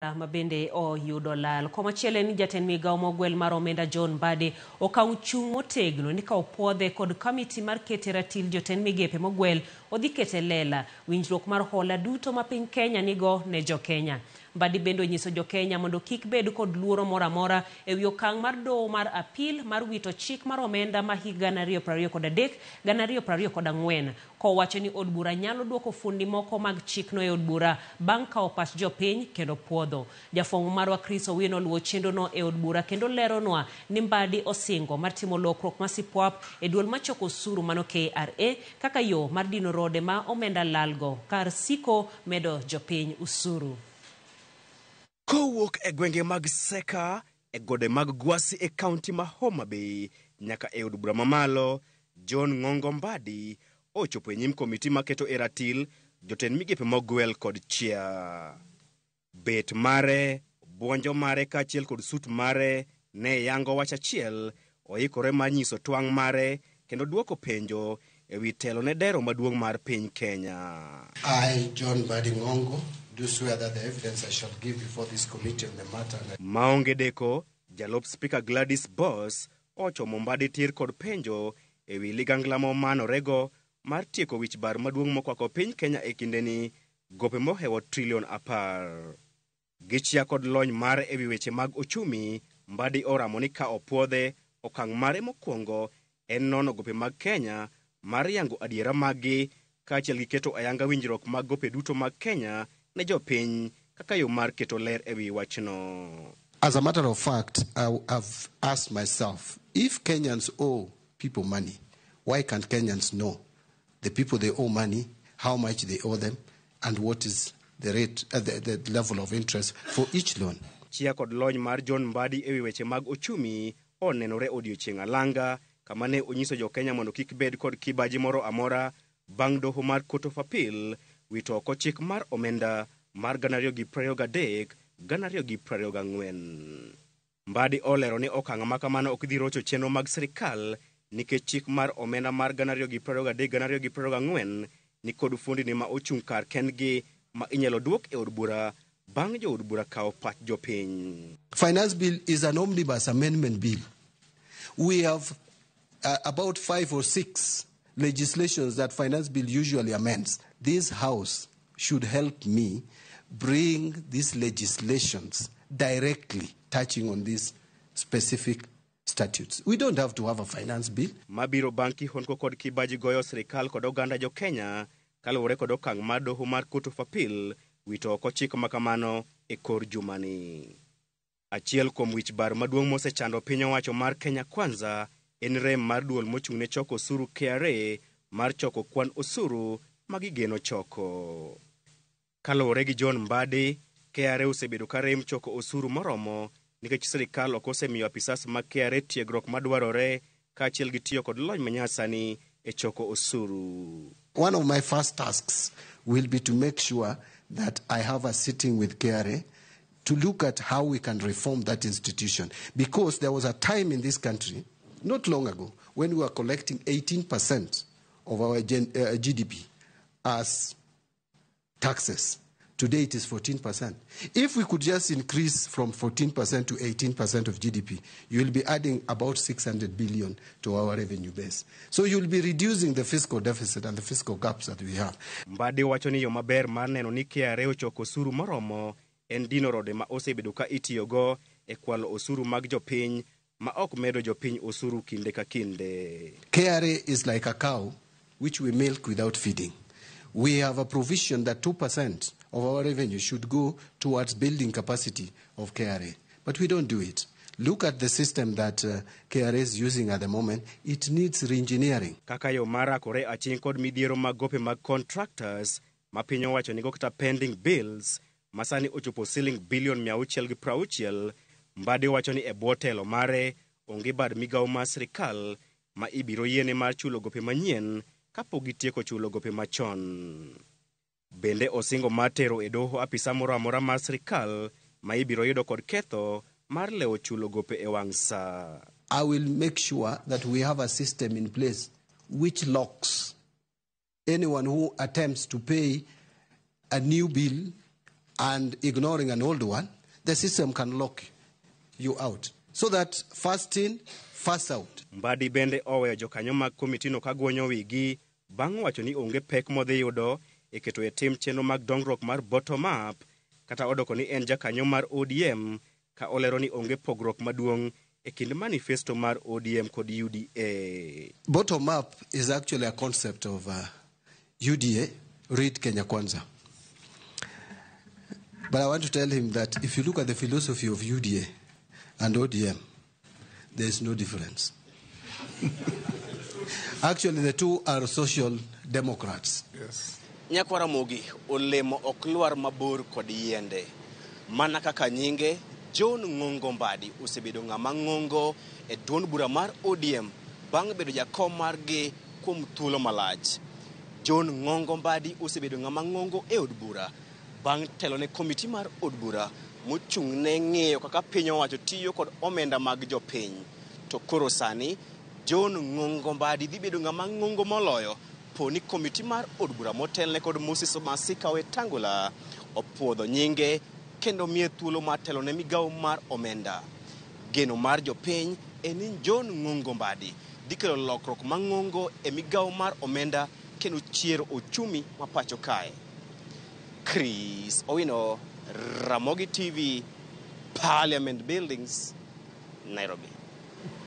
Ma bende oyudo lal. Komachielo en ni jatend migawo mogwel mar omenda John Mbadi okawo chung' motegno ni ka opuodhe kod komiti mar kete ratil jotend migepe mogwel odhi kete lela winjruok mar hola duto ma piny Kenya nigo ne jokenya. Mbadi bende onyiso jokenya mondo kik bed kod luoro moro amora ewi okang' mar doho mar apil mar wito chik mar omenda ma higa 2023 2024 kowacho ni od bura nyalo duoko fundi moko mag chikno e od bura bang' kawo pach jopiny kendo puodho. Jafwambo marwa Chris Owino oluwo chenrono e od bura kendo leronwa ni Mbadi osingo mar timo lokruok masipwap e duol machoko osuru mano KRA kaka yo mar dino rode ma omenda lalgo kar siko medo jopiny usuru. Kowuok e gwenge mag Seka e gode mag Gwasi e kaunti ma Homa Bay nyaka e od bura mamalo, John Ng'ongo Mbadi ochopo e nyim komiti maketo e ratil jotend migepe mogwel kod chia. Bet mare, buonjo mare kaachiel kod sut mare ne yango wach achiel, oikore mar nyiso twang' mare kendo duoko penjo ewi telo ne dero maduong' mar piny Kenya. I, John Mbadi Ngongo, do swear that the evidence I shall give before this committee on the matter Maonge deko, jalup spika Gladys Boss ochomo Mbadi tir kod penjo ewi ligangla momanorego mar tieko wich bar maduong' mokwako piny Kenya e kindeni, gope mohewo trilion 10. Gi chia kod lony mare ewi weche mag ochumi, Mbadi oramo ni ka opuodhe, okang' mare mokwongo en nono gope mag Kenya mar yango adiera maggi kaachiel gi keto ayanga winjruok mag gope duto mag Kenya ne jopiny kaka yo mar keto ler ewi wachno. As a matter of fact, I have asked myself, if Kenyans owe people money, why can't Kenyans know the people they owe money, how much they owe them, and what is the rate, the level of interest for each loan? Chia kod lony mar John Mbadi ewi weche mag ochumi onenore odiochieng' alanga kama ne onyiso jokenya mondo kik bed kod kibaji moro amora bang' doho mar Court of Appeal wito oko chik mar omenda mar 2023 2024. Mbadi olero ni okang' ma kamano ok dhi rocho chenro mag sirikal nikech chik mar omenda mar 2023 2024 ni kod fuondni ma ochung' kar kendgi ma inyalo duok e od bura bang' jood bura kawo pach jopiny. Finance Bill is an omnibus amendment bill. We have about 5 or 6 legislations that Finance Bill usually amends. This House should help me bring these legislations directly touching on these specific statutes. We don't have to have a finance bill. Mabiro bang' kihondko kod kibaji goyo sirikal kod oganda jo Kenya kaluwore kod okang' mar doho mar Court of Appeal wito oko chik makamano e kor jumani. Achiel kuom wich bar maduong' mosechando piny owacho mar Kenya Kwanza en rem mar duol mochung' ne choko osuru KRA mar choko kwan osuru ma gigeno choko. Kaluwore gi John Mbadi, KRA osebedo ka rem choko osuru moromo nikech sirikal ok osemiyo apisas mag KRA tiegruok madwarore kaachiel gi tiyo kod lony manyasani e choko osuru. One of my first tasks will be to make sure that I have a sitting with KRA to look at how we can reform that institution. Because there was a time in this country, not long ago, when we were collecting 18% of our GDP as taxes. Today it is 14%. If we could just increase from 14% to 18% of GDP, you will be adding about 600 billion to our revenue base. So you will be reducing the fiscal deficit and the fiscal gaps that we have. Mbadi wacho ni yo maber mar neno ni KRA ochoko osuru moromo en dino rode ma osebedo ka itiyogo e kwalo osuru mag jopiny ma ok medo jopiny osuru kinde ka kinde. KRA is like a cow which we milk without feeding. We have a provision that 2% of our revenue should go towards building capacity of KRA. But we don't do it. Look at the system that KRA is using at the moment. It needs re-engineering. Kaka yo mar rakore aching' kod midhiero mag gope mag contractors ma piny owacho nigo kata pending bills ma sani ochopo siling bilion 660, Mbadi wacho ni e bwo telo mare onge bad migawo mar sirikal ma ibiro yiene mar chulo gope manyien kapok gitieko chulo gope machon. Bende osingo mar tero e doho apisa moro amora mar sirikal ma ibiro yudo kod ketho mar lewo chulo gope e wang' sa. I will make sure that we have a system in place which locks anyone who attempts to pay a new bill and ignoring an old one, the system can lock you out. So that first in, first out. Mbadi bende oweyo jokanyo mag komitino ka gwonyo wigi bang' wacho ni onge pek modhi yudo e keto e tim chenro mag dongruok mar bottom up kata odoko ni en jakanyo mar ODM ka olero ni onge pogruok maduong' e kind manifesto mar ODM kod UDA. Bottom up is actually a concept of UDA, read Kenya Kwanza. But I want to tell him that if you look at the philosophy of UDA and ODM, there is no difference. Actually, the two are social democrats. Yes. Nyakwar Ramogi olemo ok lwar mabor kod yiende. Mana kaka nyinge, John Ng'ongo Mbadi osebedo ng'ama ng'ongo e duond bura mar ODM bang' bedo jakom margi kuom thuolo malach. John Ng'ongo Mbadi osebedo ng'ama ng'ongo e od bura bang' telo ne komiti mar od bura mochung' ne ng'iyo kaka piny owacho tiyo kod omenda mag jopiny. To koro sani, John Ng'ongo Mbadi dhi bedo ng'ama ng'ongo moloyo po ni komiti mar od bura motelne kod Moses Masika Wetangula opuodho nyinge kendo miye thuolo mar telo ne migawo mar omenda. Geno mar jopiny en ni John Ng'ongo Mbadi dhi kelo lokruok mang'ongo e migawo mar omenda kendo chiero ochumi ma pacho kae. Chris Owino, Ramogi TV, Parliament Buildings, Nairobi.